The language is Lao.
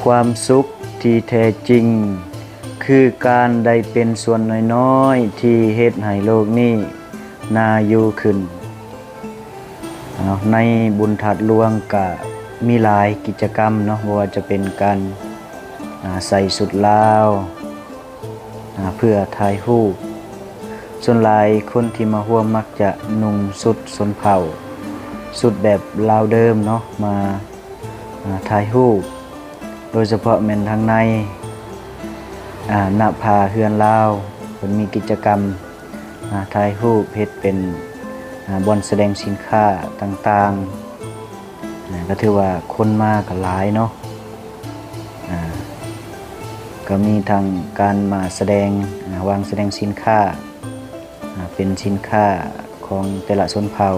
ຄວາມສຸກທີ່ແທ້ຈິງ ຄືການໄດ້ເປັນສ່ວນນ້ອຍໆ ທີ່ເຮັດໃຫ້ໂລກນີ້ໜ້າຢູ່ຂຶ້ນ. ເນາະ ໃນບຸນທາດຫຼວງກະມີຫຼາຍກິດຈະກຳເນາະ ບໍ່ວ່າຈະເປັນການ ອາ ໃສ່ຊຸດລາວ ອາ ເພື່ອຖ່າຍຮູບ. ສ່ວນຫຼາຍຄົນທີ່ມາຮ່ວມມັກຈະນຸ່ງຊຸດຊົນເຜົ່າ, ຊຸດແບບລາວເດີມເນາະ ມາ ອາ ຖ່າຍຮູບ, ໂດຍສະເພາະແມ່ນທາງໃນ ອາ ໜ້າຜາເຮືອນລາວ ເພິ່ນມີກິດຈະກຳ ອາ ຖ່າຍຮູບ ເຮັດເປັນ ອາ ບ່ອນສະແດງສິນຄ້າຕ່າງໆ ອາ ກໍຖືວ່າຄົນມາກໍຫຼາຍເນາະ ອາ ກໍມີທັງການມາສະແດງ ອາ ວາງສະແດງສິນຄ້າ ອາ ເປັນສິນຄ້າຂອງແຕ່ລະຊົນເຜົ່າ